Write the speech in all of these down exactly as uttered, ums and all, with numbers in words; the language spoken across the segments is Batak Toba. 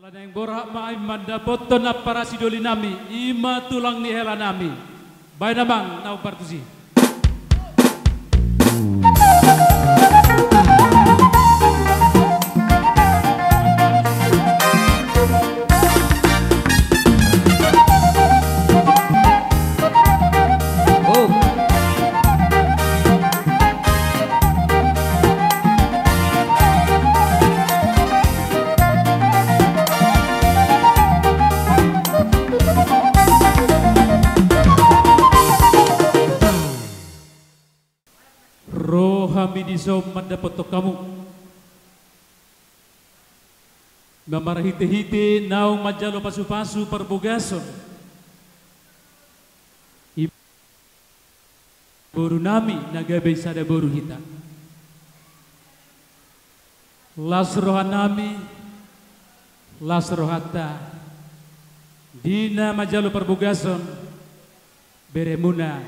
Naeng borhat ma hami mandapothon ampara sidoli nami, i ma tulang ni hela nami. Baen amang na umbar tusi. Ro hami dison mandapothon hamu. Marhitehite naung manjalo pasupasu parbogason, i boru nami na gabe sada boru hita. Las roha nami, las rohanta, di na manjalo parbogason, beremuna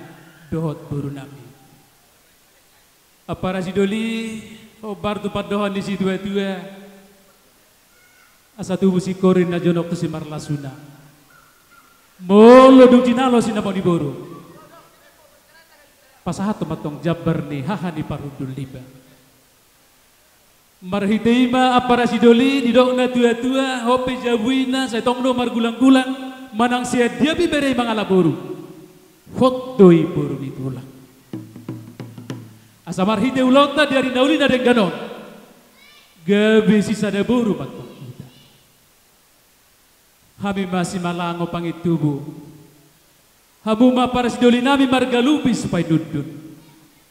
dohot boru nami. Ampara sidoli, hombar tu pandohan ni situatua, asa tubu singkoru na jonok tu simarlasuna. Molo dung jinalo sinamot ni boru, pasahathon ma tong jambar ni haha ni parhundul niba. Marhite i ma ampara sidoli, didok natuatua, hot pe jabu i na sai tong do margulanggulang, manang sian dia pe bere i mangalap boru, hot do i boru ni tulang. Asa marhite ulaonta di ari na uli na denggan on, gabe sisada boru ma tong hita. Hami ma simalango pangintubu. Hamu ma ampara sidoli nami marga Lubis Painundun.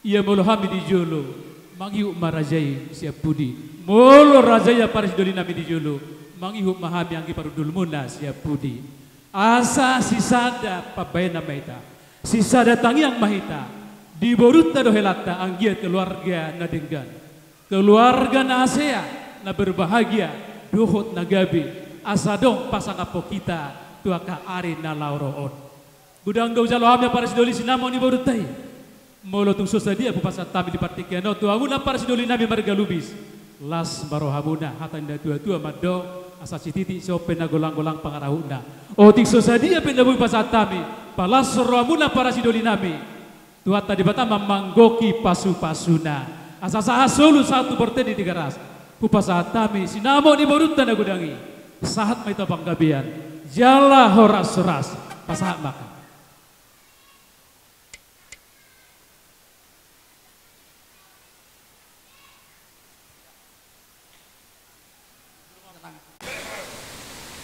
Ia molo hami di jolo, mangihut ma raja i sian pudi. Molo raja i ampara sidoli nami di jolo, mangihut ma hami anggi parhundulmuna sian pudi. Asa sisada pambahenan ma hita, sisada tangiang ma hita, di borunta dohot helanta anggiat keluarga na denggan, keluarga na hasea, na berbahagia, dohot na gabe, asa adong pasangaphon hita tu angka ari na laho ro on. Godang do hujalo hami ampara sidoli sinamot ni borunta i. Molo tung so sadia hupasahat hami di partingkian on tu hamuna ampara sidoli nami marga Lubis, las ma rohamuna, hata ni natuatua mandok, asa sititi so pe na golanggolang pangarahutna. Otik so sadia pe na boi hupasahat hami, palas rohamuna ampara sidoli nami. Tuhanta Debata ma manggohi pasupasuna. Asa sahat solu sahat tu bortean ni Tigaras, hupasahat hami sinamot ni borunta na godang i. Sahat ma hita panggabean jala horashoras. Pasahat ma.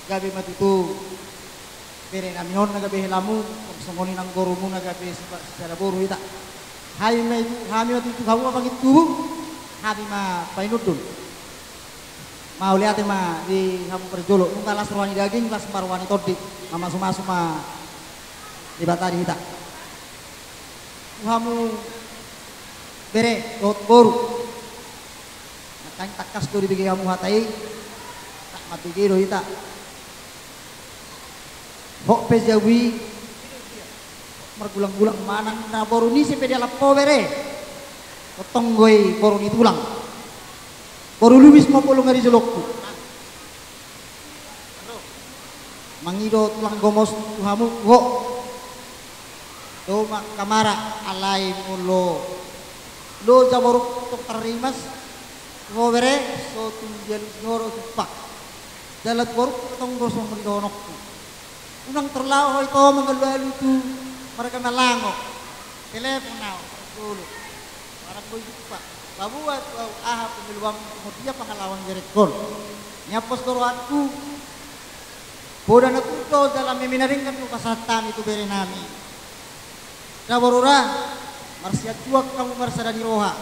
Gabe ma tutu bere nami on na gabe helamu, songon i nang borumuna gabe sisada boru hita. Hami ma tutu, hami ma tutu hamu ma pangintubu, hami ma Painundun. Mauliate ma di hamu parjolo, nunga las roha ni daging, las ma roha ni tondi, mamasumasu ma Debata di hita. Tu hamu bere dohot boru, nangkaning tangkas do dibege hamu hata i, tak mambege do hita. Hot pe jabu i, margulanggulang manang na boru ni ise pe dialap ho bere, tongtong do i boru ni tulang. Boru Lubis ma molo nga di jolongku. Mangido tulang gomos tu hamu, ho. Doma kamara alai molo loja borungku tong tarrimas, ho bere, so tung dialusi ho do jumpa. Jala tu borungku tong do songon i dohononku. Unang torus laho ho ito mangalualu tu marga Malango. Telepon au, parjolo. Barang boi jumpa. Paboa tu au aha pangidoanmu, songon dia pangalaho ni berengkon. Niampos do rohangku. Poda na tutu do jala meme na denggan do hupasahat hami tu bere nami. Daborura, marsianjuang hamu marsada ni roha,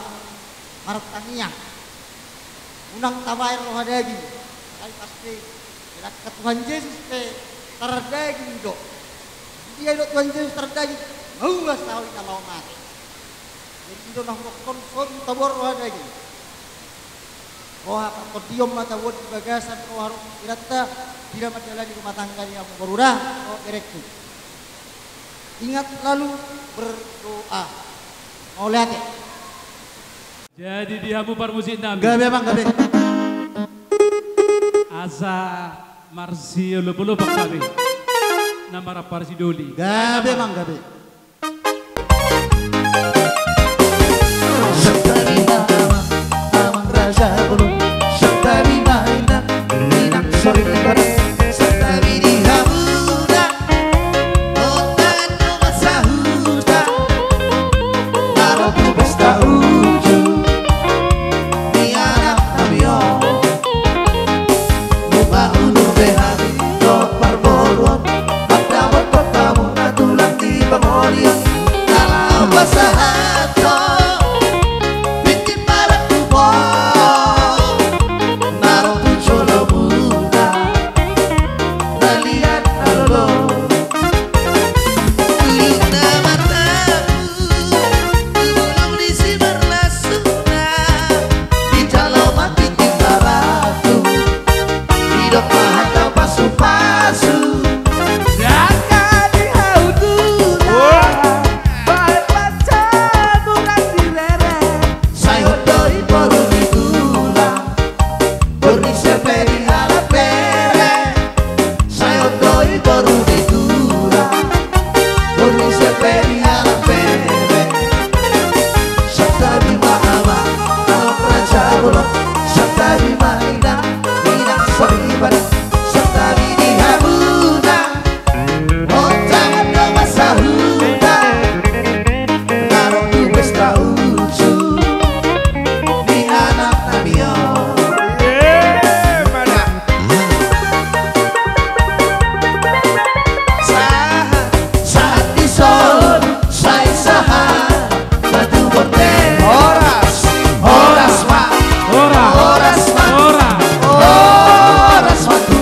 martangiang. Unang tabahen roha daging, alai pasti dilangka Tuhan Jesus pe tardaging do. Dia do Tuhan Jesus tardaging, mauas au i na laho mate. Jadi i do na hudokkon, so tung taboan roha daging, roha partondion ma taboan di bagasan roha ro-, iranta, di na manjalani rumah tangga ni hamu borura, o berengku. Ingat selalu berdoa. Mauliate. Jadi di hamu parmusik nami. Gabe amang, gabe. Asa Marsiolopolop ma gabe. Na marhaha parsidoli. Gabe, amang, gabe. Santabi ma amang, amang raja bolon. Santabi ma inang, inang soripada. Santabi di hamuna. Ontangan do ma sahuta. Na ro tu pesta uju. Di anak nami on. Nunga unur be hami dohot parboruon, mandapothon hamu na tulang di pangoli on, na laho pasahathon tintin marangkup on, na ro tu jolomuna, na liat na lolo. Tuluk na martamu, tulung ni simarlasuna, dijalo ma tintin marangkup, didok ma hata pasupasu. Jaka di hautuna, baen pansamotan di rere. Sai hot do i boru ni tulang. Borngin sian pe dialap bere. Sai hot do i boru ni tulang. Borngin sian pe dialap bere. Santabi ma amang, amang raja bolon. Santabi ma inang, inang soripada. Santabi di hamuna. Ontangan do ma sahuta. Na ro tu pesta uju. Di anak nami on. Sahat, sahat dison, sai sahat ma tu bontean. Horas, horas ma. Horas, horas ma. Horas, horas ma tu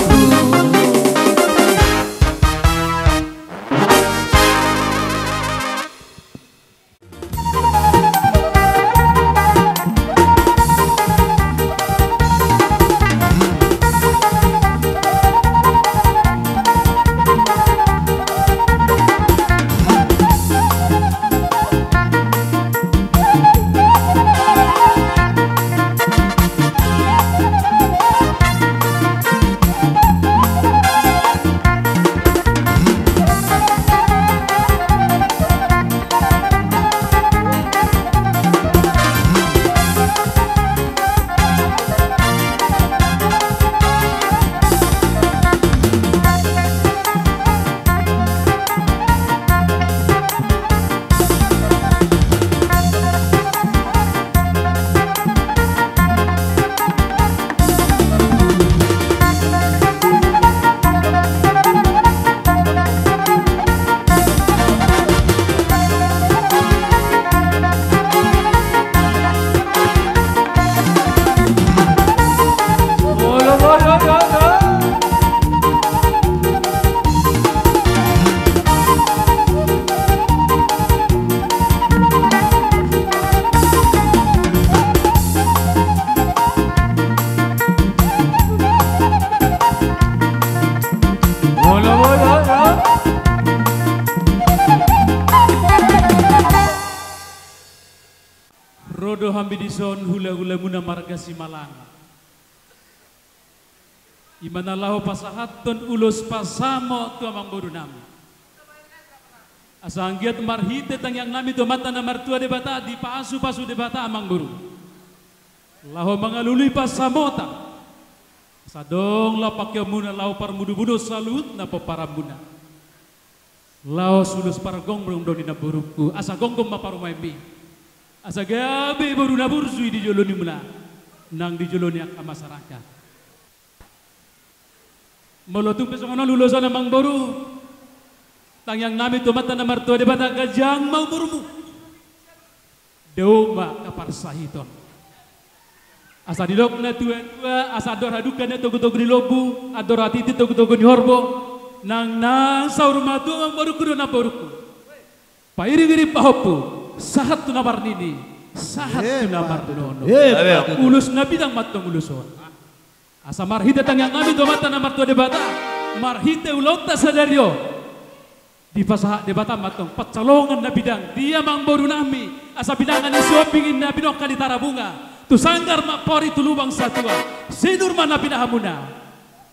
Ro do hami dison hulahulamuna marga Simalanga. I ma na laho pasahathon ulos pasamot tu amangboru nami. Asa anggiat marhite tangiang nami tu Amanta na martua Debata dipasupasu Debata amangboru. Laho mangalului pasamotan. Asa adong laho pangkeonmuna laho parmudubuduon saluhutna pomparanmuna. Laos ulos pargomgom do ni namborungku, asa gomgom ma parumaenmi. Asa gabe boru na burju i di jolo nimuna, nang di jolo ni angka masyarakat. Molo tung pe songon on ulos on amangboru, tangiang nami tu Amanta na martua Debata ganjang ma umurmu. Dao ma angka parsahiton. Asa didok na tuatua, asa andor hadungka ninna togutogu ni lombu, andor hatiti togutogu ni horbo, nang nang saur matua amangborungku dohot namborungku. Pairingiring pahompu, sahat tu na marnini, sahat tu na marnono. Ulos na bidang ma antong ulos on. Asa marhite tangiang nami tu Amanta na martua Debata, marhite ulaonta sadari on. Dipasahat Debata ma antong pansalongan na bidang di amangboru nami, asa binanga ni Sihombing ninna binongka ni Tarabunga, tu sanggar ma pori tu lubang satua, sinur ma na pinahanmuna.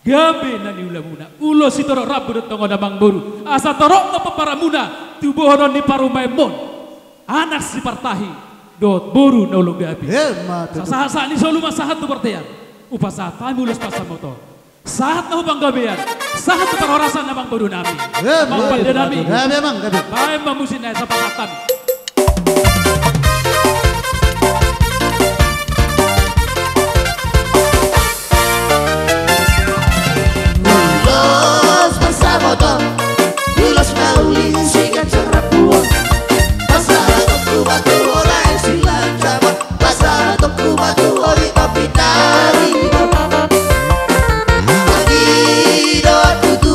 gabe na niulamuna. Ulos sitorop rambu dohot tongon, amangboru, asa torop ma pomparanmuna tu bohononnami parumaenmon, anak sipartahi dohot boru na olo gabe. Emma tutu. Sahat-sahat ni solu ma sahat tu bontean. Hupasahat hami ulos pansamoton, sahat ma tu panggabean, sahat tu parhorasan, amangborunami. Emma tutu. Amangpandenami. Gabe, amang, gabe. Baen ma musik na sapasahaton. Ulos pansamoton, ulos na uli sian sirambuan. Pasahaton tu boru na silanjama, pasahaton tu boru na pinaribot. Agi do tutu.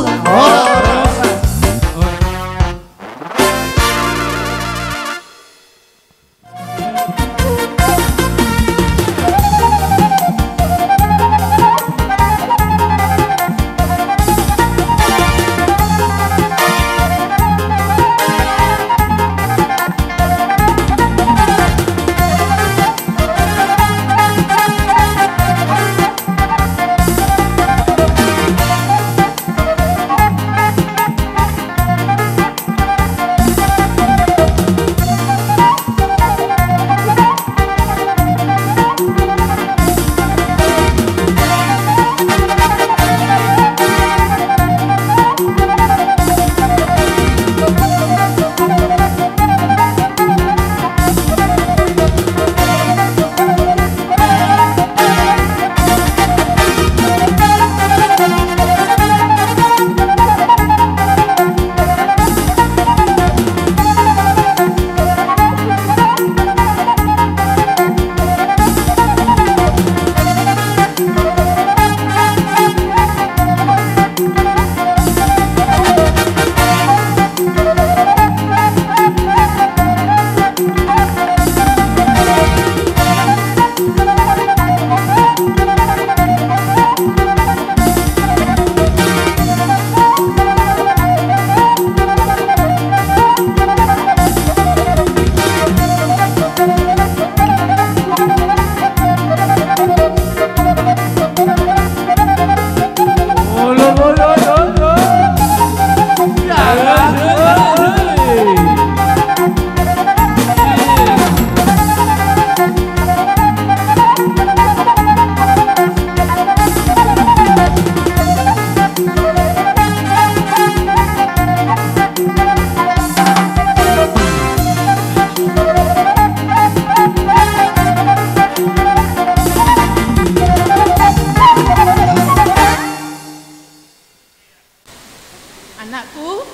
Anakku,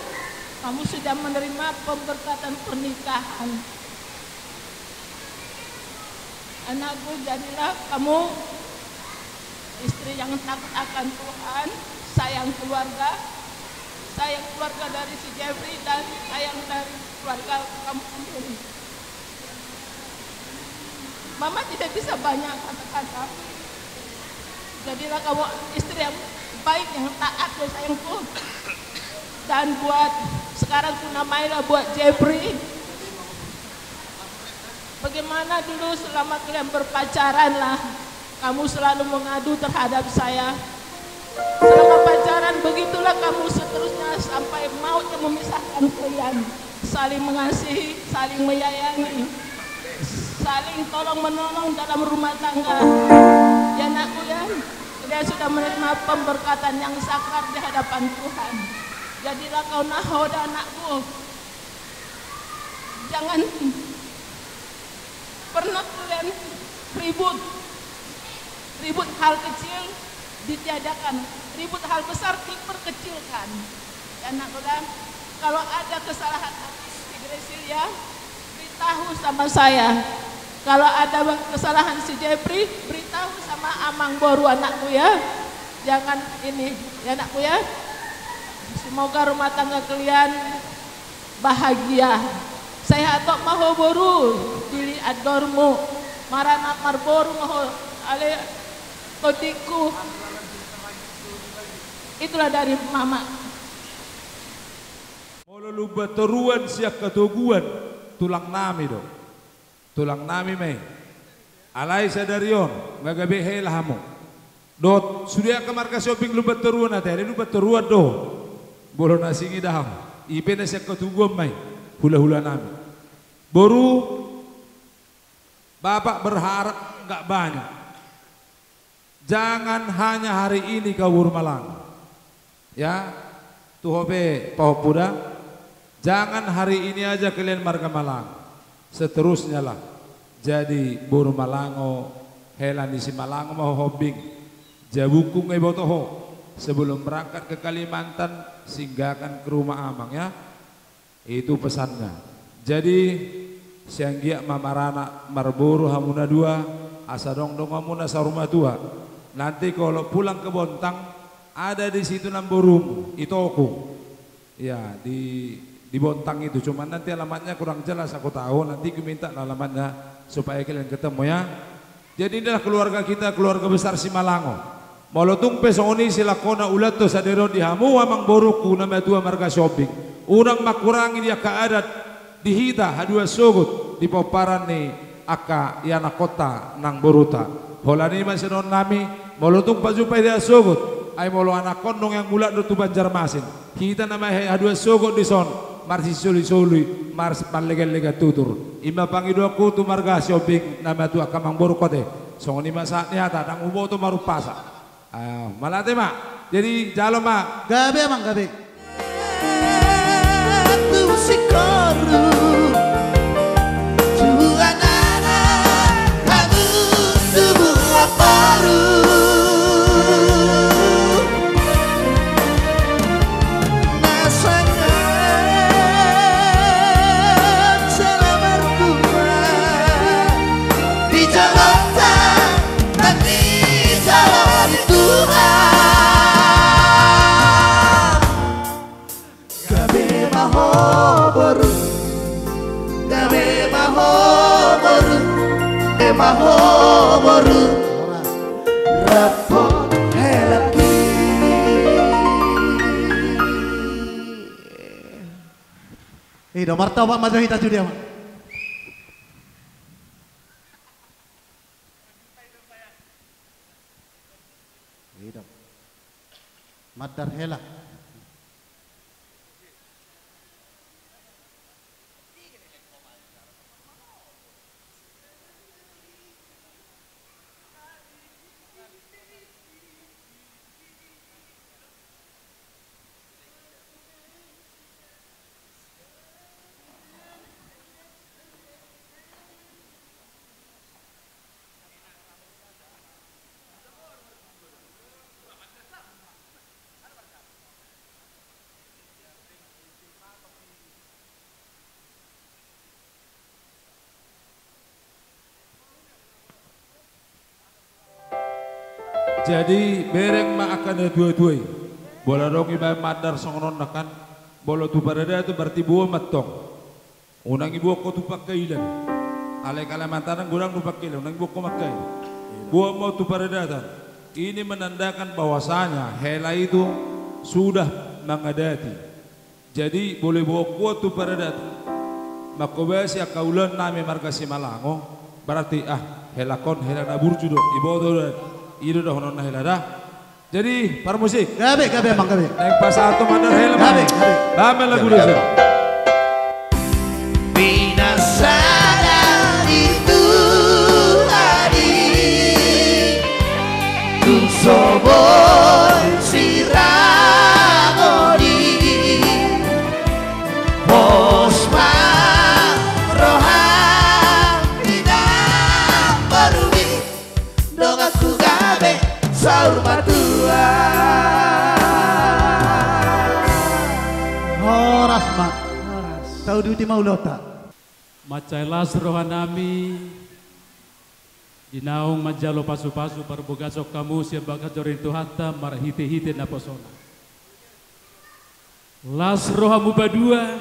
kamu sudah menerima pemberkatan pernikahan. Anakku, jadilah kamu istri yang taat akan Tuhan, sayang keluarga, sayang keluarga dari si Jeffrey, dan sayang dari keluarga kamu sendiri. Mama tidak bisa banyak kata-kata. Jadilah kamu istri yang baik, yang taat, ya sayangku. Dan buat sekarang, tunamailah buat Jeffrey. Bagaimana dulu selama kalian berpacaran lah, kamu selalu mengadu terhadap saya. Selama pacaran, begitulah kamu seterusnya sampai maut yang memisahkan kalian. Saling mengasihi, saling menyayangi, saling tolong menolong dalam rumah tangga. Ya, anakku, ya, kalian sudah menerima pemberkatan yang sakral di hadapan Tuhan. Jadilah kau nahoda, anakku. Jangan pernah kalian ribut. Ribut hal kecil ditiadakan, ribut hal besar diperkecilkan. Ya, anakku, dan kalau ada kesalahan si Gracilia, beritahu sama saya. Kalau ada kesalahan si Jeffrey, beritahu sama amangboru, anakku, ya. Jangan ini, ya, anakku, ya. Semoga rumah tangga kalian bahagia. Sai hatop ma ho boru, dili andormu, maranak marboru ma ho, ale tondingku. Itulah dari mama. Molo lumba toruan sian hatoguan, tulang nami do. Tulang nami ma i. Alai sadari on nga gabe hela hamu. Dohot sude angka marga Sihombing Lumban Toruan, ate, ada Lumban Toruan do. Molo na singgi dahang. I pe na sian hatubuan ma i, hula-hula nami. Boru, Bapak berharap nggak banyak. Jangan hanya hari ini kau boru Malango. Ya, tu ho pe pahompu da. Jangan hari ini aja kalian marga Malango. Seterusnya lah. Jadi boru Malango, hela ni Simalango ma ho Hombing. Jabungku nunga diboto ho. Sebelum berangkat ke Kalimantan, singgahkan ke rumah Amang ya. Itu pesannya. Jadi, sian giat ma maranak marboru hamu na dua, asa adong donganmuna saur matua. Nanti kalau pulang ke Bontang, ada di situ namborumu, i Tokung. Ya, di, di Bontang itu. Cuman nanti alamatnya kurang jelas aku tahu, nanti ku minta alamatnya supaya kalian ketemu ya. Jadi inilah keluarga kita, keluarga besar Simalango. Molo tung pe songon i silangkona ulaonta sadari on di hamu amang borungku na matua marga Sihombing, unang mangkurangi di angka adat di hita haduan sogot di pomparan ni angka ianakhonta nang borunta. Holan i ma sidohonon nami, molo tung pajumpang i di hasogot, ai molo anakhon nunga mulak do tu Banjarmasin, hita na ma haduan sogot dison, marsisoli-soli, mars-, marlegan-legan tutur. I ma pangidoanku tu marga Sihombing na matua angka amang borungku ate. Songon i ma sahat ni hata, ndang huboto marumpasa. Ah, mauliate ma. Jadi jalo ma. Gabe amang, gabe. Tu singkoru. Tubuan anak, hamu tubuan boru. Na sangat selamat tua di jolonta, nang di jolo ni Tuhan. Gabe ma ho boru, gabe ma ho boru, gabe ma ho boru. Rap dohot helangki. I do, martopak ma jo hita sude, amang. I do. Mandar hela. Jadi bereng ma angka na tua-tua i. Molo adong ibaen mandar songon on nangkin, molo tu paradaton berarti boan ma antong. Unang iboan ho tu pangkailan. Alai Kalimantan an godang do pangkailan, unang iboan ho mangkail. Boan ma tu paradaton. Ini menandakan bahwasanya hela itu sudah mengadati. Jadi molo iboan ho tu paradaton, mangkobasi angka ulaon nami marga Simalango, berarti ah, hela on hela na burju do, iboto do. I do dohononna hela da. Jadi parmusik. Gabe, gabe amang, gabe. Naeng pasahat tu mandar hela ma. Gabe, gabe. Dame lagu dosa. Binasa dari Tuhan i, tung so boi sirang on i. Pos ma roha di namboru i. Donganku gabe saur matua. Horas ma. Horas. Tauduti ma ulaonta. Mansai las rohanami di naung manjalo pasu-pasu parbagason hamu sian bagas joro ni Tuhanta marhite-hite naposona. Las rohamu padua,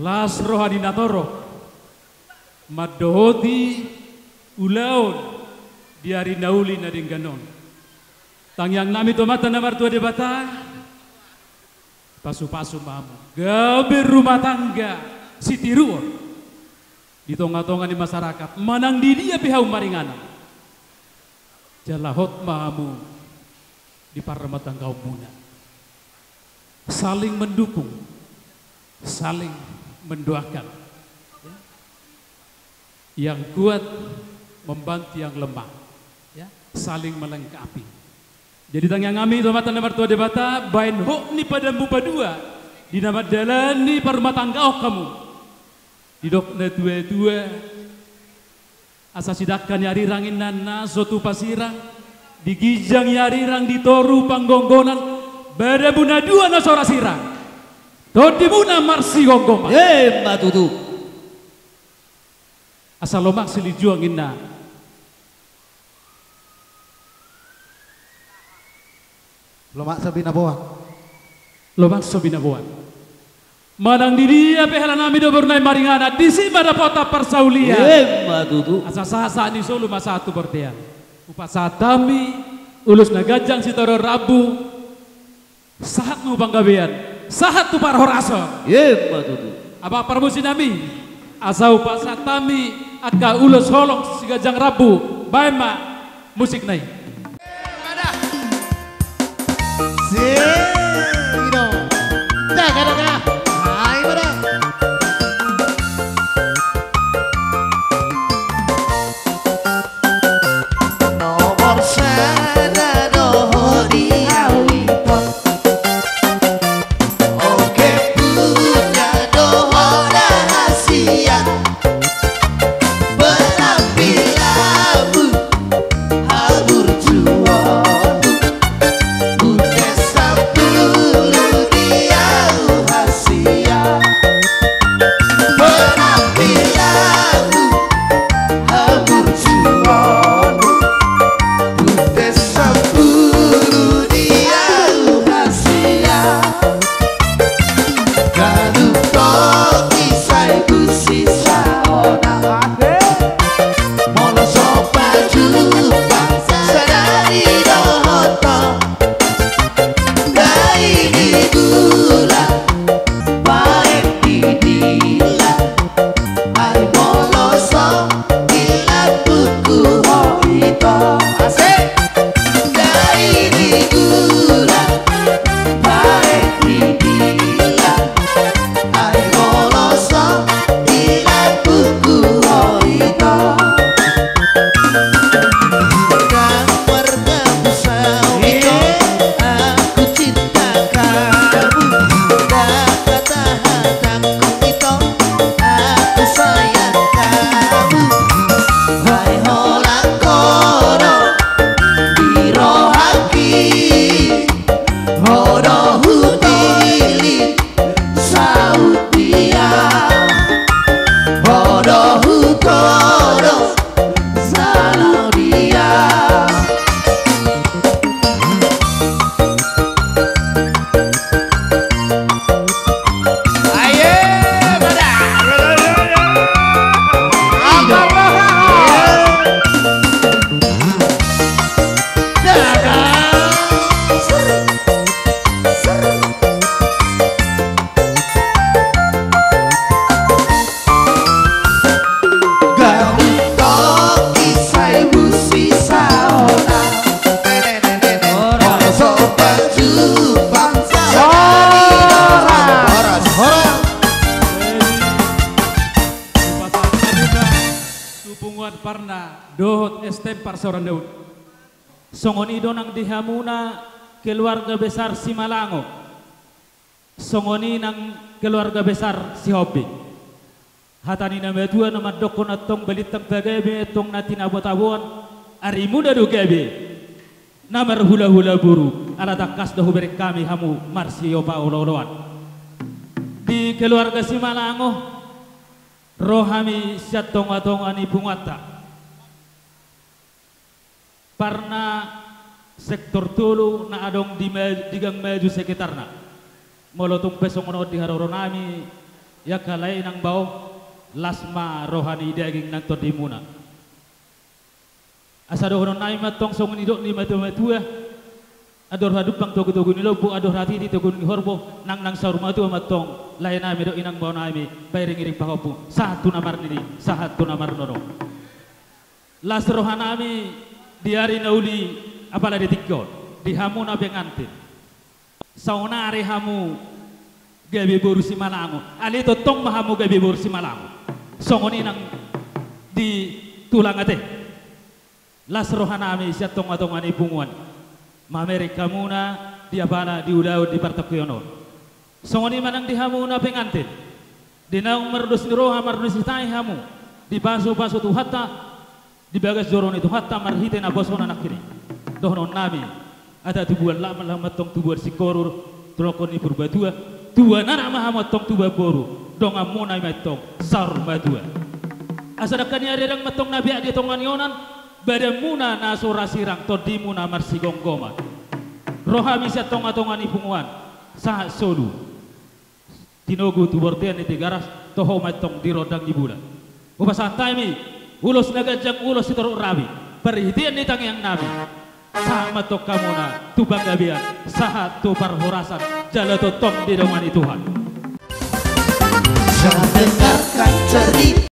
las roha ni natorop, mandohoti ulaon di ari na uli na denggan on. Tangiangnami tu Amanta na martua Debata, pasu-pasu ma hamu gabe rumah tangga sitiruon di tonga-tonga ni masyarakat, manang di dia pe hamu maringanan. Jala hot ma hamu di parrumatanggaonmuna. Saling mendukung, saling mendoakan. Ya. Yang kuat membantu yang lemah. Ya, saling melengkapi. Jadi tangiang hami tu Amanta na martua Debata, baen hot ni padanmu padua di na mandalani parrumatanggaon hamu. Didok na tua-tua, asa sidangka ni arirang inna na so tupa sirang, di ginjang ni arirang di toru panggonggonan, badanmu na dua na so ra sirang. Tondimuna marsigomgoman. Emma tutu. Asa lomak silinjuang inna. Lomak so binaboan. Lomak so binaboan. Manang di dia pe helanami do boru nami maringanan, disi ma dapotan parsaulian. Emma tutu. Asa sahat-sahat ni solu ma sahat tu bontean. Hupasahat hami ulos na ganjang sitadoan rambu. Sahat tu panggabean, sahat tu parhorasan. Emma tutu. Abang parmusiknami, asa hupasahat hami angka ulos holong siganjang rambu, baen ma musikna i. Sino. Daga, daga. Ai, mana? Nomor sada do ho di au, Ito. Oke, punya do ho rahasia. Penampilanmu, haburjuonmu, bute sampulu di au hasian. Penampilanmu, haburjuonmu, bute sampulu di au hasian. Ganup toki sai busi saona. Molo so pajumpang sadari dohot ho. Dai di gula, baen di dila. Ai molo so di lambungku ho, Ito. Asik. Dai di gula, baen di dila. Ai molo so di lambungku ho, Ito. Damar gabus au, Ito, aku cinta kamu. Dapat tahan aku, Ito, aku sayang kamu. Hai holan kono di rohangki, ho do hutili saut dia, ho do hutodo saut dia. Aye, pada. Apa roha? Daga. Ganup toki sai busi saona. Molo so pajumpang sadari dohot ho. Horas, horas. Tu punguan Parna dohot S T M Parsaoran Daud. Songon i do nang di hamuna keluarga besar Simalango. Songon i nang keluarga besar Sihombing. Hata ni na matua na mandokkon, antong balintang pagabe, antong na tinabo-taboan, arimuna do gabe na marhula-hula boru, ala tangkas do hubereng hami hamu marsipaolo-oloan. Di keluarga Simalango, ro hami sian tonga-tonga ni punguanta. Parna sektor tolu na adong di ma-, di Gang Maju sekitarna. Molo tung pe songon on di haroronami, i angka lae inang bao, las ma roha ni daging nang tondimuna. Asa dohononnami ma antong songon nidok ni matua-matua: Andor hadumpang togu-togu ni lombu, andor hatiti togu ni horbo, nang, nang saur matua ma antong laenami dohot inang baonami, pairing-iring pahompu, sahat tu na marnini, sahat tu na marnono. Las rohanami Di ari na uli apala di tingki on, di hamu na pengantin. Saonari hamu gabe boru Simalangun. Alai tongtong ma hamu gabe boru Simalangun. Songon i nang di tulang ate. Las rohanami sian tongatonga ni punguan. Mamereng hamuna di apala di ulaon di partongkian on. Songon i ma nang di hamu na pengantin. Di naung mardos ni roha, mardos ni tahi hamu, dipasupasu Tuhanta, di bagas joro ni Tuhanta marhite naposona nangkin i. Dohononnami, asa tubuan laklak ma hamu antong tubuan singkoru, tu rongkon ni Purbatua, tubuan anak ma hamu antong tubuan boru, donganmuna i ma antong saur matua. Asa dangka ni ari dang ma antong na peak di tonga ni onan, badanmuna na so ra sirang, tondimuna marsigomgoman. Ro hami sian tongatonga ni punguan, sahat solu. Tinogu tu bortean ni Tigaras, toho ma antong di rondang ni bulan. Hupasahat hami ulos na ganjang, ulos sitorop rapi, parhitean ni tangiangnami. Sahat ma antong hamuna tu panggabean, sahat tu parhorasan, jala tongtong didongani Tuhan. Saya dengarkan cerita.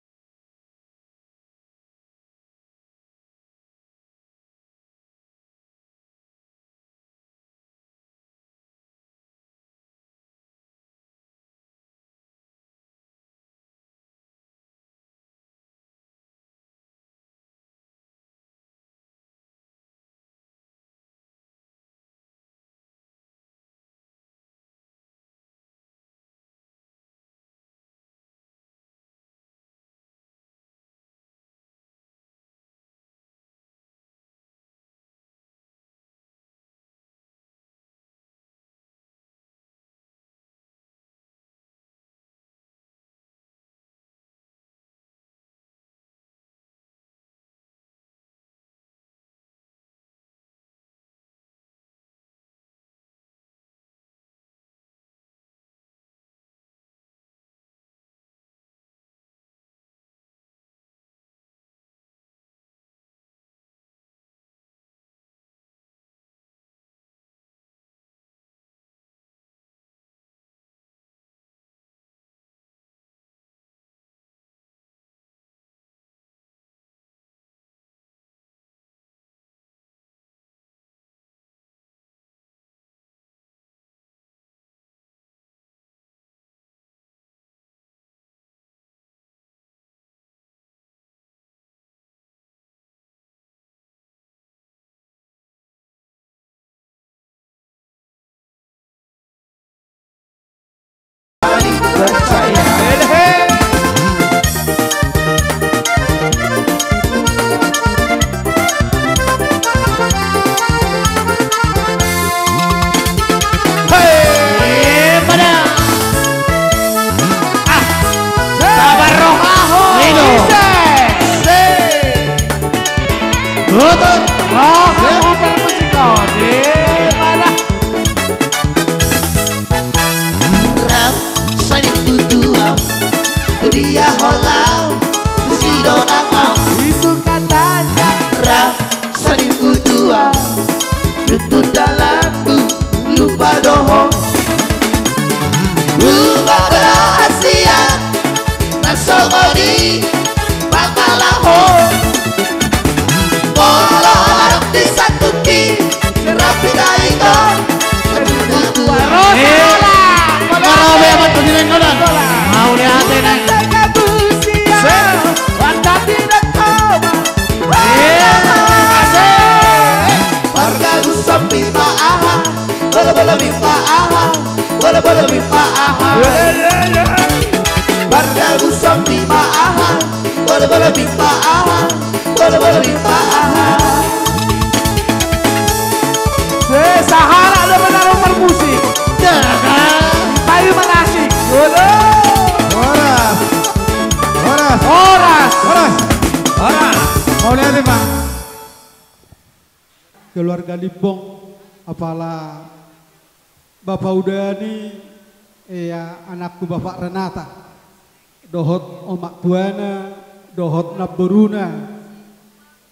Rap, sani tutu au, dia holau, si donang au. Itu katanya. Rap, sani tutu au, tutu dalanku, lupa dohot. Lupa berhasil. Na songon i pangalaho. Molo adong di satuti, rapi na ito. Marabe amat tu dinengkonan. Mauliate nang. Marga Gusompi ma aha. Bola-bola mi ma aha. Bola-bola mi ma aha. Marga Gusompi ma aha. Bola-bola mi ma aha. Bola-bola mi ma aha. Se, sahalak do manang marmusik. Jaga. Payu manasik. Waduh. Horas. Horas. Horas. Horas. Horas. Mauliate, Pak. Keluarga Limbong, apala Bapa Udani, ia anakku Bapa Renata, dohot omak tuana, dohot namboruna,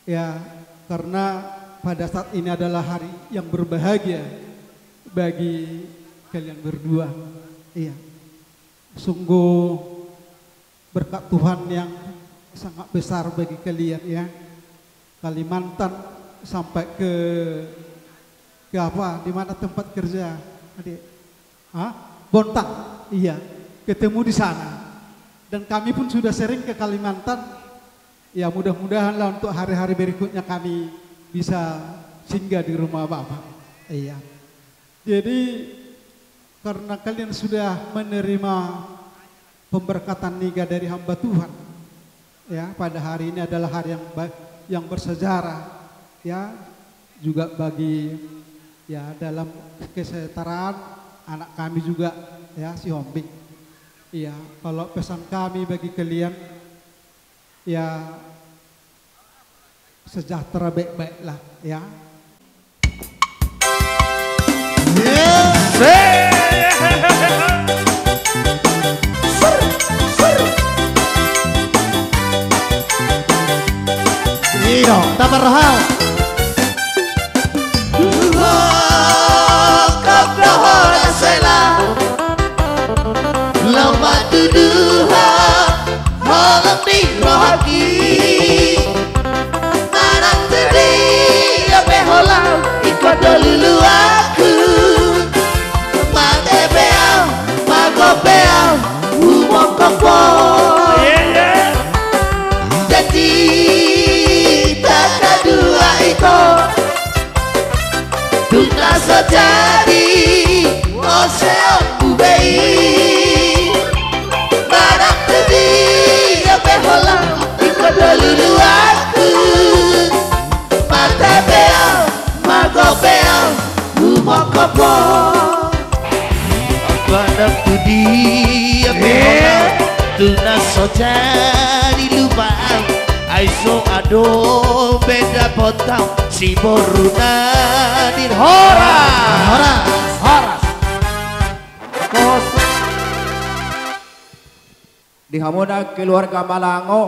ya, karena pada saat ini adalah hari yang berbahagia bagi kalian berdua. Iya. Sungguh berkat Tuhan yang sangat besar bagi kalian, ya. Kalimantan Sampai ke, ke apa? Di mana tempat kerja, Adik? Hah? Bontang. Iya. Ketemu di sana. Dan kami pun sudah sering ke Kalimantan. Ya, mudah-mudahanlah untuk hari-hari berikutnya kami bisa singgah di rumah Bapak. Iya. Jadi, karena kalian sudah menerima pemberkatan niga dari hamba Tuhan, ya, pada hari ini adalah hari yang ba-, yang bersejarah, ya, juga bagi, ya, dalam kesetaraan anak kami juga, ya, si Hombing. Iya, kalau pesan kami bagi kalian, ya, sejahtera baik-baiklah, ya. Ino, tabar hal. Duhot dohot na sela. Lomak tuduhon holong ni rohangki. Manang tedi ia pe holan ingkon do luluanku. Mate pe au, mago pe au, humongkop ho. Jadi takadua ingkon. Tung na so jadi, ose ompu be i. Manang tedi ia pe holan ingkon do luluanku. Mate pe au, mago pe au, humongkop ho. Manang tedi ia pe holan, tung na so jadi lupa au. Ai so adong be dapotan siboruna di horas. Horas. Horas. Di hamuna keluarga Malango,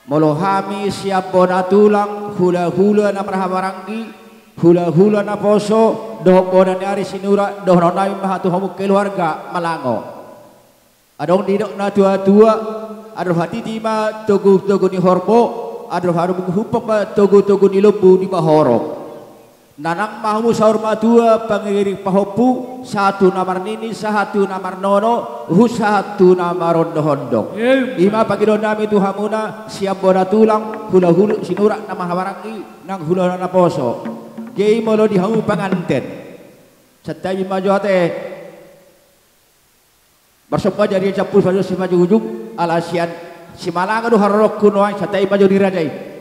molo hami sian bona tulang, hulahula na marhahamaranggi, hulahula naposo, dohot bona ni ari Sinurat, dohonon nami ma tu hamu keluarga Malango. Adong didok natuatua, andor hatiti ma togutogu ni horbo, andor harumpok ma togutogu ni lombu di pahorong. Nanang ma hamu saur matua, pangiring pahompu, sahat tu na marnini, sahat tu na marnono, huhut sahat tu na marondohondong. I ma pangidoan nami tu hamuna sian bona tulang, hulahula Sinurat na marhahamaranggi, nang hulahula naposo. Jadi molo di hamu panganten, santabi ma jo ate. Marsomba jadi campur sajo simanjujung, ala sian Simalango do haroroku nuaeng, santabi ma jo di raja i.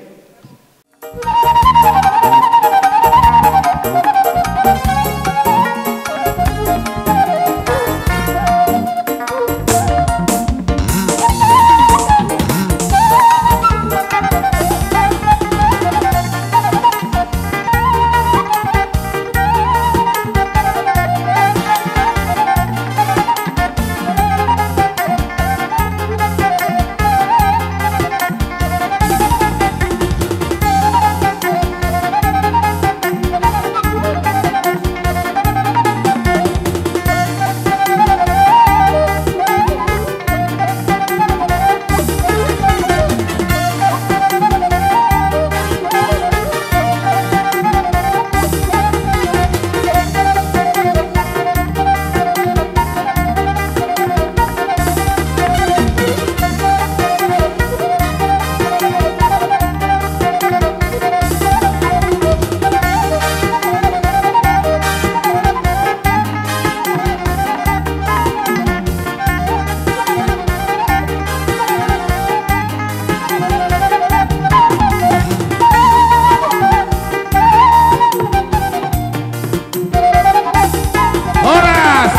Horas!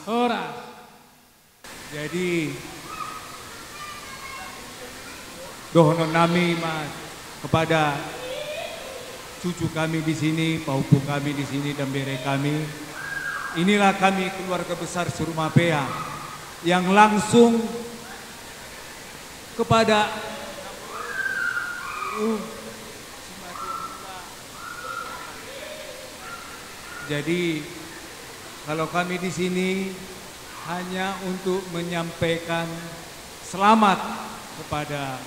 Horas! Jadi, dohonon nami ma kepada cucu kami di sini, pahompu kami di sini, dan bere kami. Inilah kami keluarga besar Surumapea yang langsung kepada Jadi, kalau kami di sini hanya untuk menyampaikan selamat kepada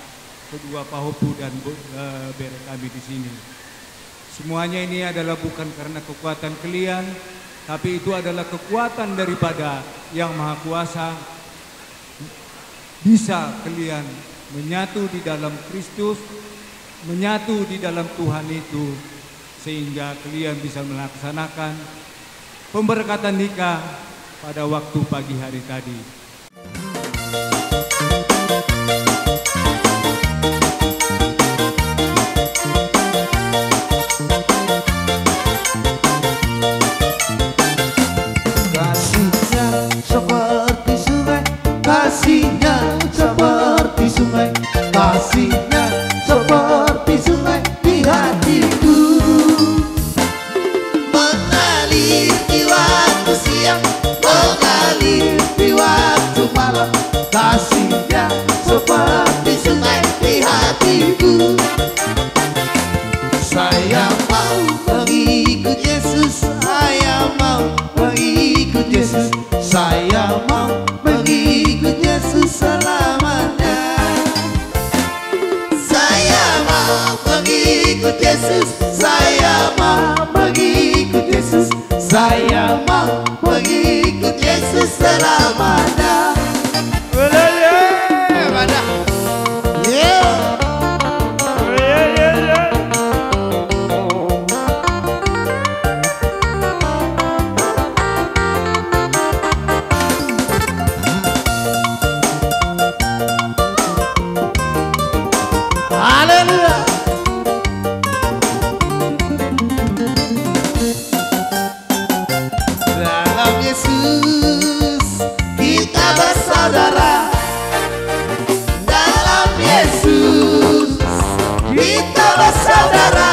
kedua pahompu dan bu-, eh, bere kami di sini. Semuanya ini adalah bukan karena kekuatan kalian, tapi itu adalah kekuatan daripada Yang Maha Kuasa. Bisa kalian menyatu di dalam Kristus, menyatu di dalam Tuhan itu, sehingga kalian bisa melaksanakan pemberkatan nikah pada waktu pagi hari tadi. Kasihnya seperti sungai, kasihnya seperti sungai, kasihnya seperti sungai di hatiku. Mengalir di waktu siang, mengalir di waktu malam, kasihnya seperti sungai di hatiku. Saya mau mengikut Yesus, saya mau mengikut Yesus, saya mau mengikut Yesus selamanya. Saya mau mengikut Yesus, saya mau mengikut Yesus, saya mau mengikut Yesus selamanya. Olele, mana? Ye. Ye, ye, ye. Haleluya. Dalam Yesus kita bersaudara. Dalam Yesus kita bersaudara.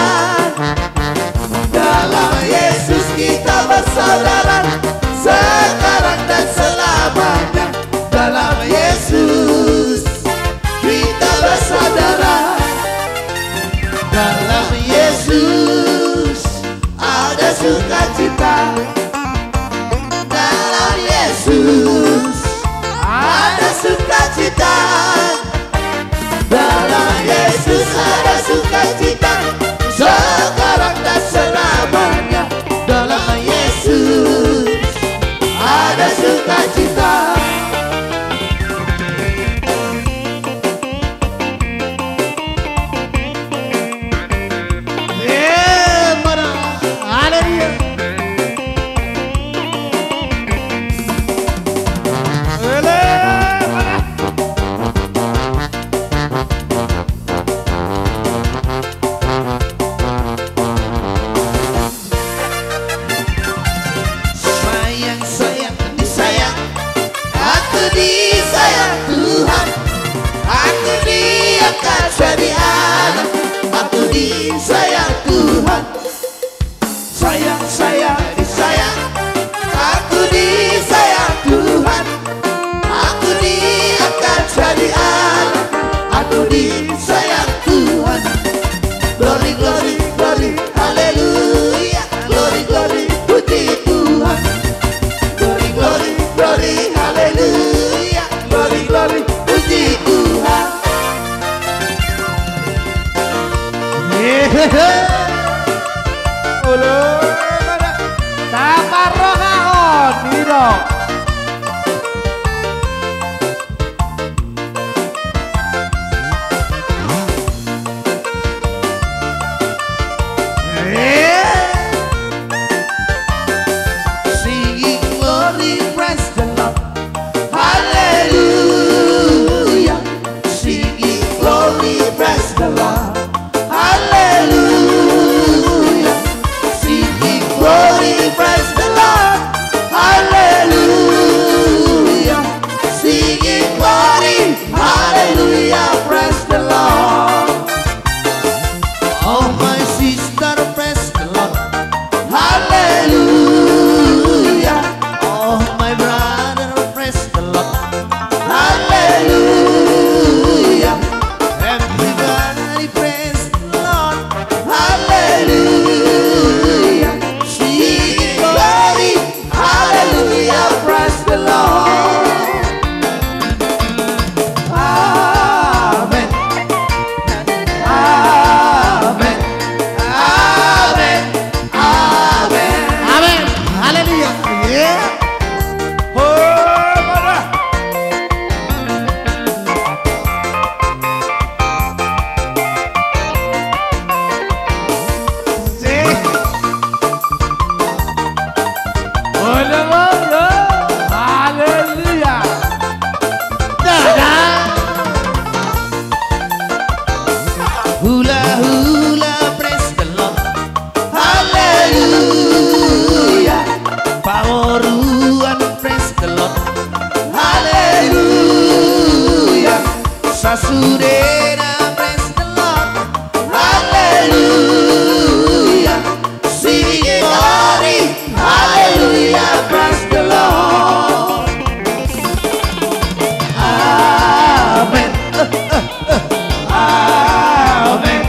Dalam Yesus kita bersaudara, sekarang dan selamanya. Dalam Yesus kita bersaudara. Dalam Yesus ada sukacita. Dalam Yesus ada sukacita. Dalam Yesus ada sukacita, sekarang dan selamanya. Dalam Yesus ada sukacita. Eh, mana? Haleluya. Ele, mana? Sayang, sayang, disayang. Aku disayang Tuhan. Aku diangkat jadi anak. Aku disayang Tuhan. Sayang, sayang, disayang. Aku disayang Tuhan. Aku diangkat jadi anak. Aku disayang Tuhan. Glory, glory, glory, haleluya. Glory, glory, puji Tuhan. Glory, glory, glory, haleluya. Glory, glory, puji Tuhan. Yehehe. Olo, mana? Taparrohahon, ido. Singing glory, praise the Lord. Hallelujah. Singing glory, praise the Lord. Hallelujah. Singing glory, praise the Lord. Hallelujah. Sudena, praise the Lord. Haleluya. Sing glory. Haleluya, praise the Lord. Amen. Amen.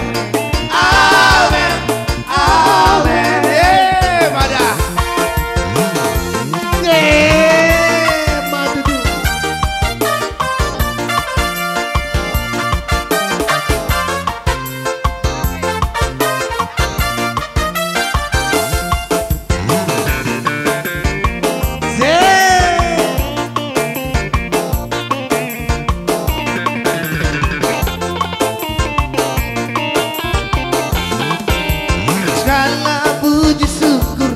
Amen. Amen. Eh, mada. Eh, mada. Segala puji syukur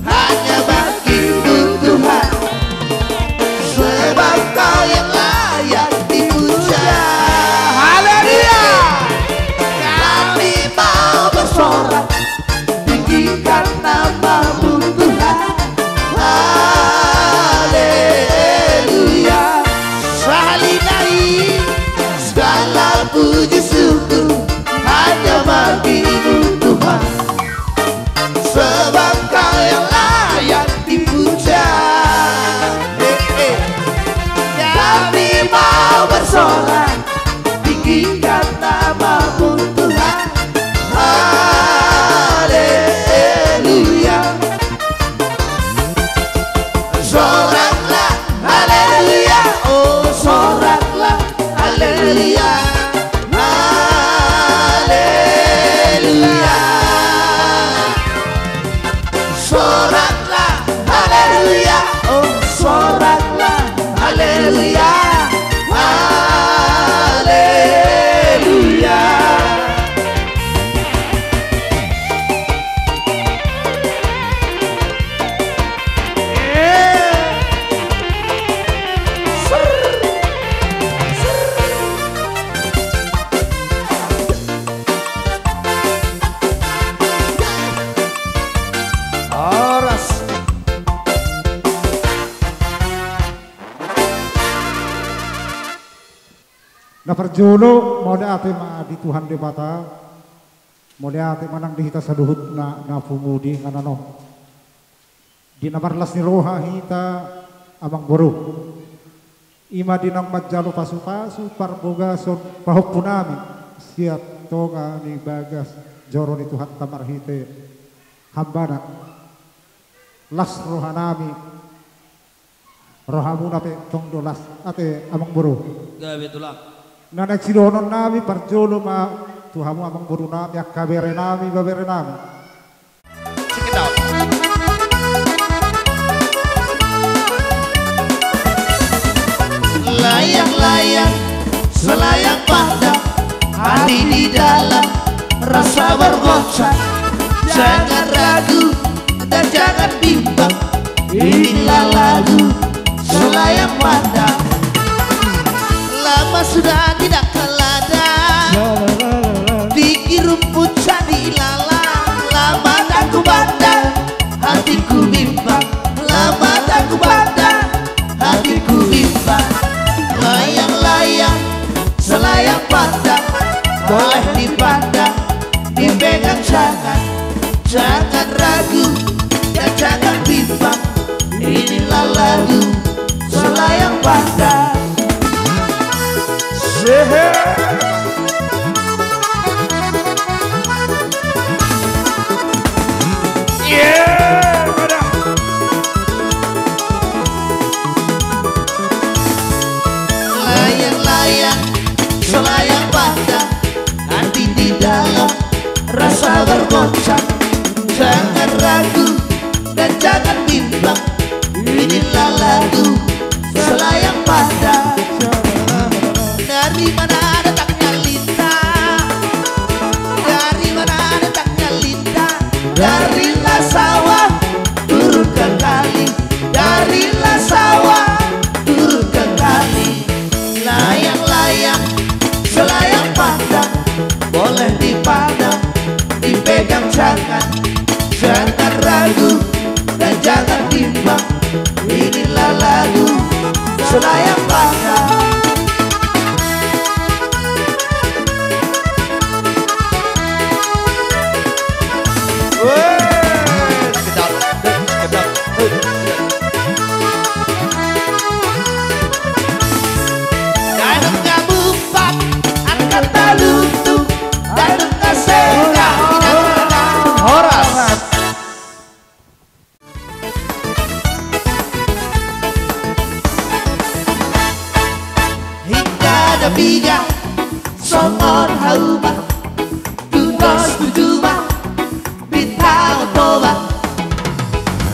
hanya bagi-Mu Tuhan, sebab Kau yang layak dipuja. Haleluya. Kami mau bersorak, tinggikan nama-Mu Tuhan. Haleluya. Sahali nai, segala puji syukur hanya bagi-Mu Tuhan, sebab Kau yang layak dipuja. Eh, eh. Kami mau bersorak, tinggikan nama-Mu Tuhan. Haleluya. Soraklah, haleluya. Oh, soraklah, haleluya. Haleluya. Soraklah, haleluya. Oh, soraklah, haleluya. Haleluya. Horas. Na parjolo, mauliate ma di Tuhan Debata, mauliate ma nang di hita saluhutna na pungudi, nga nanon di na marlas ni roha hita, amang boru. I ma di naung manjalo pasupasu parbagason pahompu nami sian tonga ni bagas joro ni Tuhanta marhite hambana. Las roha nami, rohamuna pe tong do las, ate amang boru. Gabe tulang. Na naeng sidohonon nami parjolo ma tu hamu amang boru nami, angka bere nami, ibebere nami. Layang-layang, selayang pandang, hati di dalam rasa bergoncang. Jangan ragu dan jangan bimbang, inilah lagu Selayang Pandang. Lama sudah tidak ke ladang, tinggi rumput jadi ilalang. Lama tak kupandang, hatiku bimbang. Lama tak kupandang, hatiku bimbang. Layang-layang, selayang pandang, boleh dipandang, dipegang jangan. Jangan ragu dan jangan bimbang, inilah lagu Selayang Pandang. Sehe. Yeah, brother. Layang-layang, selayang pandang, hati di dalam rasa bergoncang. Jangan ragu dan jangan bimbang, inilah lagu Selayang Pandang. Dari mana datangnya lintang? Dari mana datangnya lintang? Dari Lasawa turun ke kali, dari Lasawa turun ke kali. Layang-layang, selayang pandang, boleh dipandang, dipegang jangan. Jangan ragu dan jangan bimbang, inilah lagu Piga songon hauma, tudos tu juma, bintang Toba.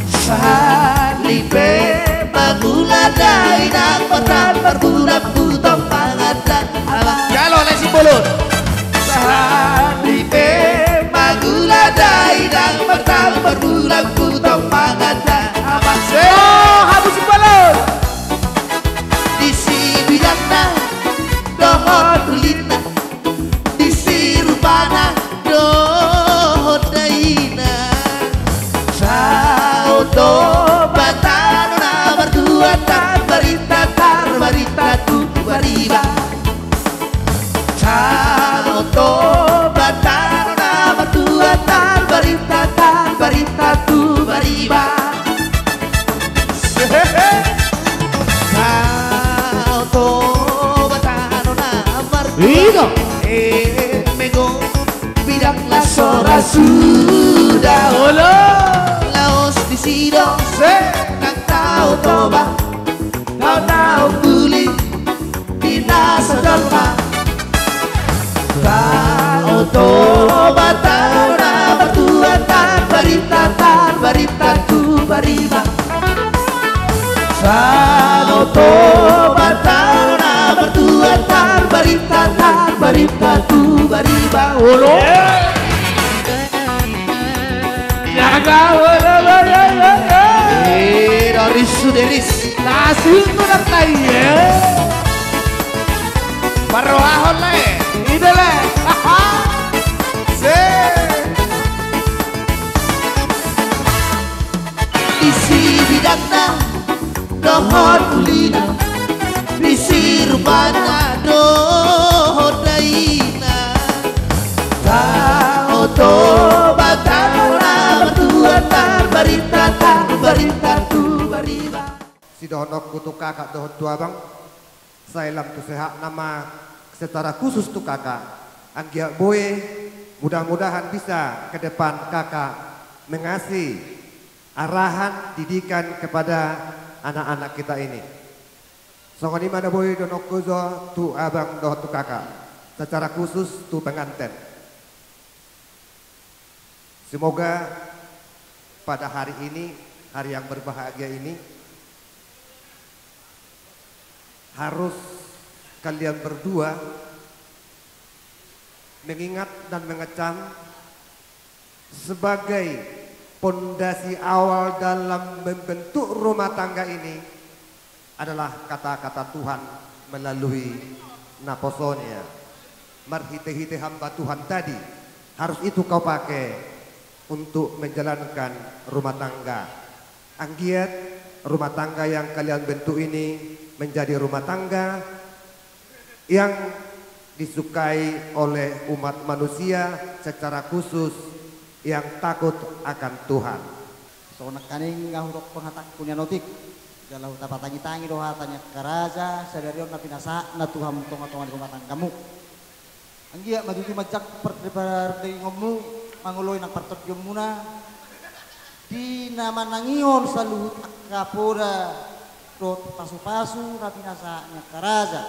Sahali pe mangula dainang, martan marbulan butong pangandan ama. Jalo, les bolon. Sahali pe mangula dainang, martan marbulan butong pangandan ama. Se, hamu si bolon. Disi bidangna dohot ulina, disi rupana dohot daina. Saoto batano na martua, tarbarita, tarbarita tu bariba. Saoto batano na martua, tarbarita, tarbarita tu bariba. Saoto batano na martua. Ido. Emego bidang las so ra suda. Olo. Laos disi do. Se. Nang tao Toba, tao na umbuli di na sadalma. Saoto batano na martua, tarbarita, tarbarita tu bariba. Saoto batano na martua, tarbarita, tarbarita tu bariba. Olo. Jaga, olo, olo, olo, olo. Eh, doris suderis. Tasik tu nang tai, eh. Parrohahon, le. Ide, le. Se. Disi bidangna dohot ulina, disi rupana dohot daina. Saoto batano na martua, tarbarita, tarbarita tu bariba. Sidohononku tu kakak dohot tu abang, sai lam tu sehat nama secara khusus tu kakak. Anggiat boi, mudah-mudahan bisa ke depan kakak mengasih arahan didikan kepada anak-anak kita ini. Songon i ma na boi dohononku jo tu abang dohot tu kakak, secara khusus tu penganten. Semoga pada hari ini, hari yang berbahagia ini, harus kalian berdua mengingat dan mengecam sebagai pondasi awal dalam membentuk rumah tangga ini adalah kata-kata Tuhan melalui naposo-Nya. Marhite-hite hamba Tuhan tadi, harus itu kau pakai untuk menjalankan rumah tangga. Anggiat rumah tangga yang kalian bentuk ini menjadi rumah tangga yang disukai oleh umat manusia, secara khusus yang takut akan Tuhan. Songon nangkaning ahu dokkon hatangku nian otik, jala hutapatangi-tangi do hata ni angka raja sadari on na pinasahatna tu hamu tonga-tonga ni rumah tanggamu. Anggiat ma tutu manjangkon par-, pardagingonmu, mangoloi nang partondionmuna, di na manangihon saluhut angka poda dohot pasu-pasu na pinasahat ni angka raja.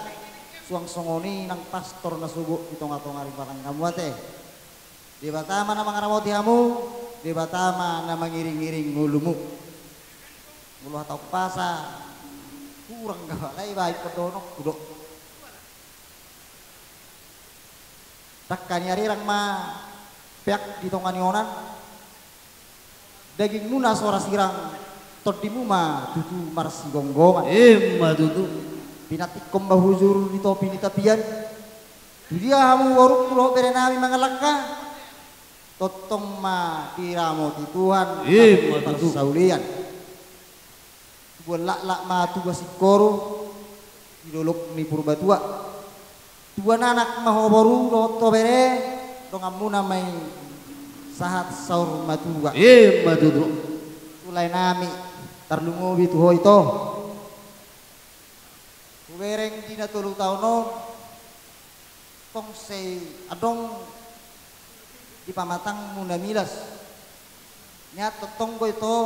Suang songon i nang pastor na sogot di tonga-tonga ni rumah tanggamu ate. Debata ma na mangaramoti hamu, Debata ma na mangiring-iring ngolumu. Molo hata umpasa, hurang do alai baen dohononku do. Dangka ni arirang ma peak di tonga ni onan. Dagingmuna so ra sirang, tondimu ma tutu marsigomgoman. Ima tutu. Pinantikkon ma hujur di topi ni tapian. Tudia hamu borungku dohot berenami mangalangka, tongtong ma diramoti Tuhan. Ima tutu. Parsaulian. Tubuan laklak ma tuba singkoru di dolok ni Purbatua. Tubuan anak ma ho boru dohot ho bere, donganmuna ma i sahat saur matua. Ima tutu. Tu laenami, tarlumobi tu ho ito. Hubereng di na tolu taon on, tong sai adong di pamatangmu na milas. Nian tongtong do ito,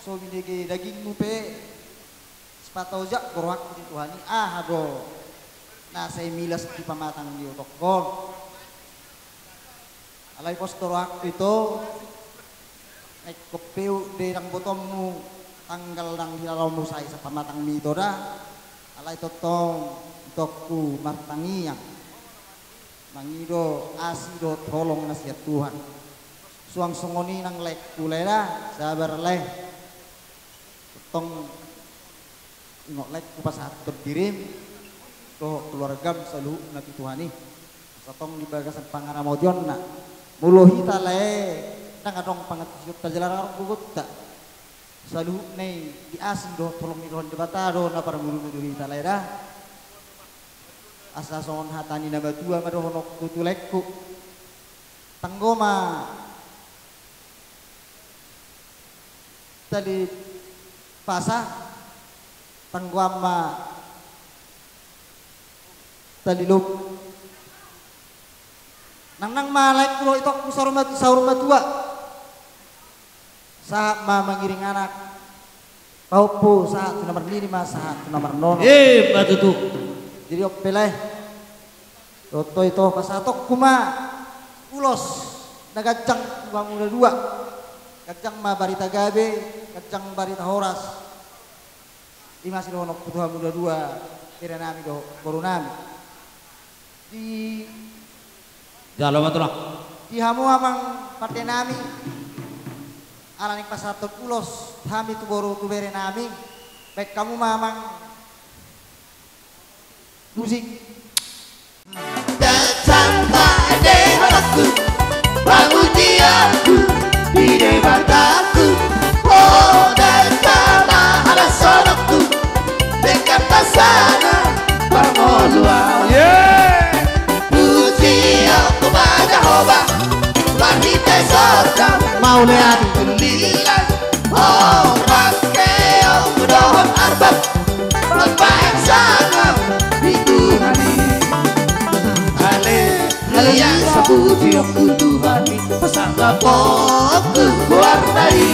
so binege dagingmu pe, sipata ojak do rohangku di Tuhan i, aha do na sai milas di pamatang ni otongkon. Alai pos do rohangku ito, na ingkon pe ndang botoonmu tanggal nang di lalaonmu sai sapamatang ni ito da. Alai tongtong itongku martangiang mangido asi dohot holong na sian Tuhan. Suang songon i nang laengku lae da, sabar lae. Tong ingot lae hupasahathon dirim dohot keluargam saluhutna tu Tuhan i. Asa tong di bagasan pangaramotionna. Molo hita lae, ndang adong pangantusionta jala ndang adong gogonta. Saluhutna i diasi dohot holong ni Tuhan Debata do na parmurimuri hita lae da. Asa songon hata ni na matua ma dohononku tu laengku. Tanggo ma tali pasa, tanggoan ma tali lobu. Nangnang ma laengku dohot itongku saur mat-, saur matua. Sahat ma mangiring anak. Pahompu sahat tu na marnini ma sahat tu na marnono. Ima tutu. Jadi on pe lae. Dohot ito pasahatonku ma ulos na ganjang tu hamu na dua. Ganjang ma barita gabe, ganjang barita horas. Ima sidohononku tu hamu na dua, berenami dohot borunami. Di Jalo ma tulang. Di hamu amang pandenami, ala naeng pasahathon ulos hami tu boru tu berenami, baen hamu ma amang musik. Datang ma ende holongku, pamujionku di Debataku. O datang ma halasoanku, denggan pasahat parngoluan. Pujionku ma Jahowa, marhite sordam, mauliate, tullilan, o bangkeonku dohot arbab, mambahen sangap di Tuhan i. Haleluya, pujionku Tuhan i, pasangaponku goarna i.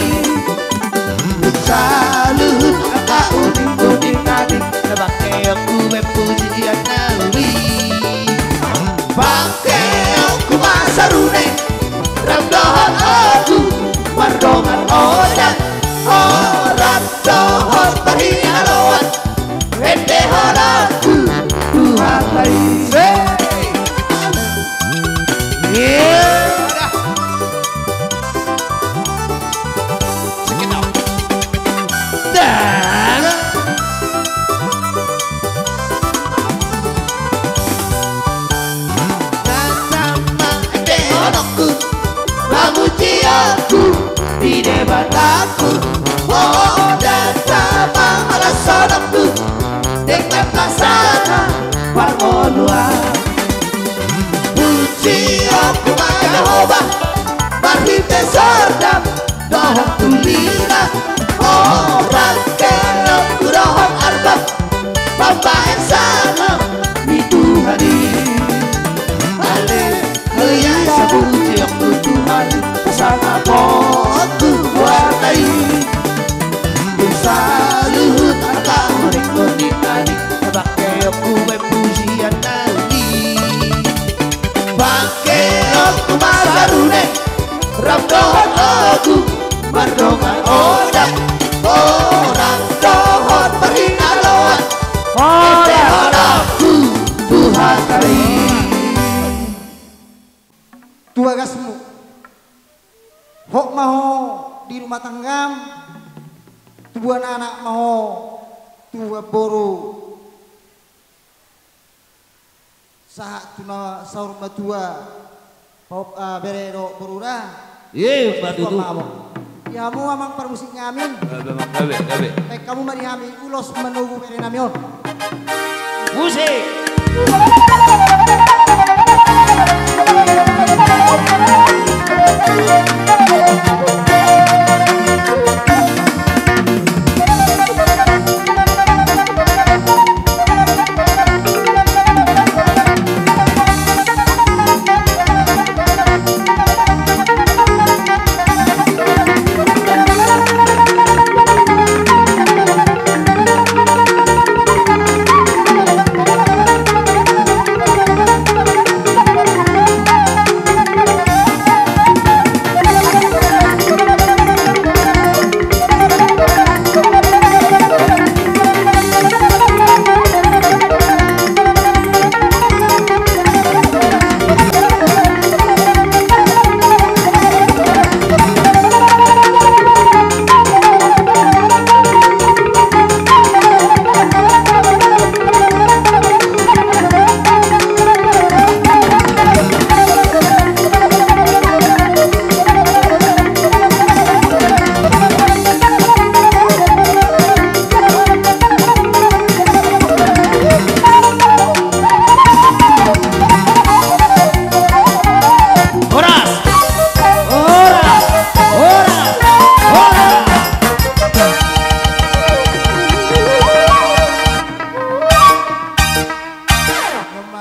Saluhut angka uning-uning nami, na bangkeonku bahen pujian na uli. Bangkeonku ma sarune, ram dohot ogu, mardongan odat, horas dohot parhinaloan, ende holongku tu Tuhan i. Datang ma ende holongku, pamujionku di Debataku. O datang ma halasoanku, denggan pasahat parngoluan. Pujionku ma Jahowa, marhite sordam dohot tullilan, o bangkeonku dohot arbab, mambahen sangap di Tuhan i. Haleluya, pujionku Tuhan i, pasangaponku goarna i. Saluhut angka uning-uning nami, bangkeonku bahen pujian na uli. Bangkeonku ma sarune, ram dohot ogu, mardongan odat, horas dohot parhinaloan, ende holongku tu Tuhan i. Tu bagasmu. Hot ma ho di rumah tanggam, tubuan anak ma ho, tubuan boru. Sahat tu na saur matua, pahop, ah, bere dohot boru da. Ima tutu. Di hamu amang parmusik nami. Gabe, amang, gabe, gabe. Baen hamu ma di hami ulos manogu berenami on. Musik.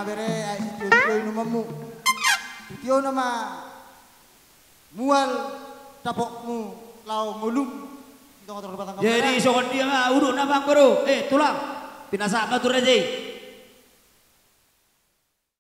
Bere, ai sitio-tio inumonmu. Sitio nama mual dapotmu laho ngolum di tonga-tonga Batam. Jadi songon dia ma udutna, amang boru, eh, tulang. Pinasahat ma tu raja i.